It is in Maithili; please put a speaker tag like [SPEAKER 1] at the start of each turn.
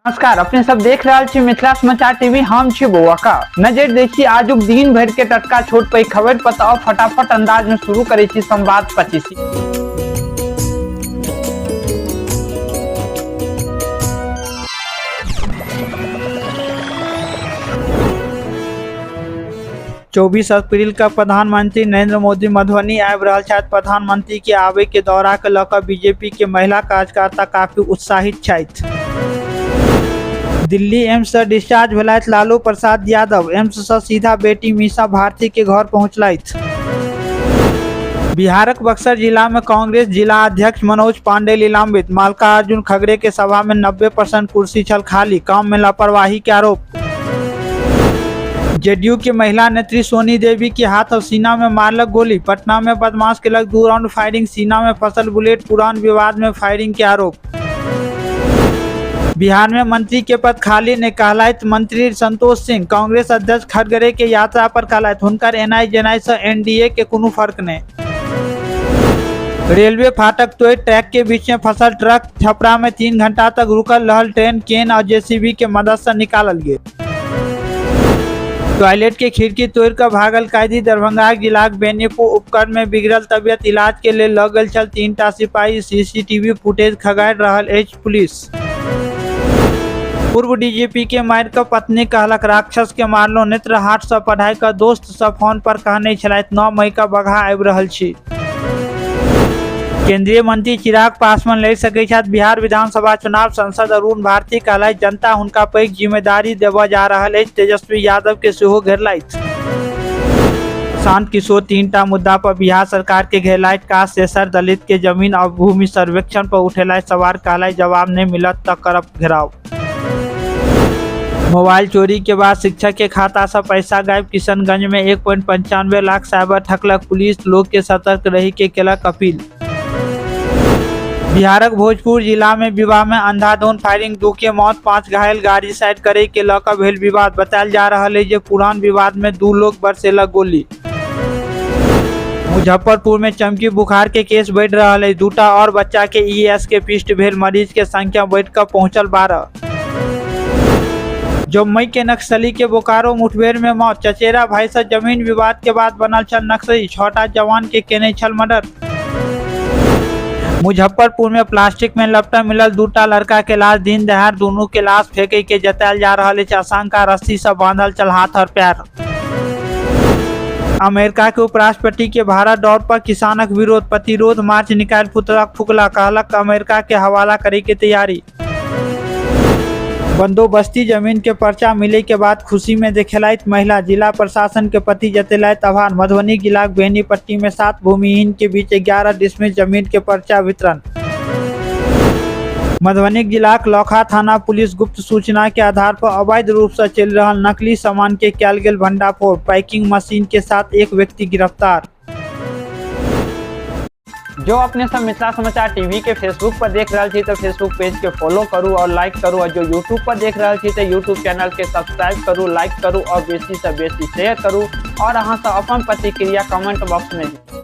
[SPEAKER 1] नमस्कार, अपने सब देख रहल छी मिथिला समाचार टीवी। हम छी बौआ का नजर देखी आजुक दिन भर के टटका छोट पैघ खबर पर। तो फटाफट अंदाज में शुरू करे छी संवाद 25।
[SPEAKER 2] 24 अप्रैल का प्रधानमंत्री नरेंद्र मोदी मधुबनी आबि रहल छथि। प्रधानमंत्री के आबे के दौरा के लऽ कऽ बीजेपी के महिला कार्यकर्ता काफी उत्साहित छथि। दिल्ली एम्स से डिस्चार्ज भेलथि लालू प्रसाद यादव। एम्स से सीधा बेटी मीसा भारती के घर पहुंचलथि। बिहारक बक्सर जिला में कांग्रेस जिला अध्यक्ष मनोज पांडे निलंबित। मल्लिकार्जुन खड़गे के सभा में 90% कुर्सी छल खाली, काम में लापरवाही के आरोप। जेडीयू के महिला नेत्री सोनी देवी के हाथ और सीना में मारलक गोली। पटना में बदमाश केलक 2 राउंड फायरिंग, सीना में फसल बुलेट। पुरान विवाद में फायरिंग के आरोप। बिहार में मंत्री के पद खाली ने कहलाइत मंत्री संतोष सिंह। कांग्रेस अध्यक्ष खड़गे के यात्रा पर कहलाइत हुनकर एनाई जेनाई से एनडीए के कोनो फर्क नहीं। रेलवे फाटक तोड़ ट्रैक के बीच में फसल ट्रक। छपरा में 3 घंटा तक रुकल रहल ट्रेन केन और जेसीबी के मदद से निकालल गेल। टॉयलेट के खिड़की तोड़ कऽ भागल कैदी। दरभंगा जिलाक बेनीपुर उपखंड में बिगड़ल तबियत, इलाज के लेल लऽ गेल छल 3टा सिपाही। सीसीटीवी फुटेज खंगालि रहल अछि पुलिस। पूर्व डीजीपी के मारि कऽ पत्नी कहलक राक्षस के मारलो। नेत्रहाट से पढ़ाई कऽ दोस्त सब फोन पर कहने छलथि 9 मई के बगहा आबि रहल छी। केंद्रीय मंत्री चिराग पासवान लड़ि सकैत छथि बिहार विधानसभा चुनाव। सांसद अरुण भारती कहलथि जनता हुनका पैघ जिम्मेदारी देबय जा रहल अछि। तेजस्वी यादव के सेहो घेरलथि। प्रशांत किशोर 3टा मुद्दा पर बिहार सरकार के घेरलथि। कास्ट सेंसस, दलित के जमीन और भूमि सर्वेक्षण पर उठेलथि सवाल। कहलथि जवाब नहीं मिलत त करब घेराव। मोबाइल चोरी के बाद शिक्षक के खाता से पैसा गायब। किशनगंज में 1.95 लाख साइबर ठकलक पुलिस। लोग के सतर्क रही के केलक अपील। बिहारक भोजपुर जिला में विवाह में अंधाधुंध फायरिंग, 2 के मौत, 5 घायल। गाड़ी साइड करे के लऽ कऽ भेल विवाद। बतायल जा रहल है जे पुरान विवाद में 2 लोग बरसेलक गोली। मुजफ्फरपुर में चमकी बुखार के केस बढ़ रहा है। 2टा और बच्चा के ईएस के पिष्ट भेल। मरीज के संख्या बढ़ कऽ पहुंचल 12। जमुई के नक्सली के बोकारो मुठभेड़ में मौत। चचेरा भाई से जमीन विवाद के बाद बनल छल नक्सली। 6टा जवान के केने छल मर्डर। मुजफ्फरपुर में प्लास्टिक में लपटल मिलल 2टा लड़का के लाश। दिन दहाड़ दोनों के लाश फेंके के जतायल जा रहल अछि आशंका। रस्सी से बांधल छल हाथ और पैर। अमेरिका के उपराष्ट्रपति के भारत दौर पर किसानक विरोध। प्रतिरोध मार्च निकालि पुतला फूकला। कहलक अमेरिका के हवाला करे के तैयारी। बंदोबस्ती जमीन के पर्चा मिले के बाद खुशी में देखेलथि महिला। जिला प्रशासन के प्रति जतेलथि आभार। मधुबनी जिलाक बेनीपट्टी में 7 भूमिहीन के बीच 11 डिसमिल जमीन के पर्चा वितरण। मधुबनी जिलाक लौखा थाना पुलिस गुप्त सूचना के आधार पर अवैध रूप से चलि रहल नकली सामान के कयल गेल भंडाफोड़। पैकिंग मशीन के साथ एक व्यक्ति गिरफ्तार।
[SPEAKER 1] जो अपने सब मिथिला समाचार टीवी के फेसबुक पर देख रहल छी तो फेसबुक पेज के फॉलो करू और लाइक करू, और जो यूट्यूब पर देख रहल छी तो यूट्यूब चैनल के सब्सक्राइब करू, लाइक करू और बेसी से बेसी शेयर करू, और अहाँ सब अपन प्रतिक्रिया कमेंट बॉक्स में दी।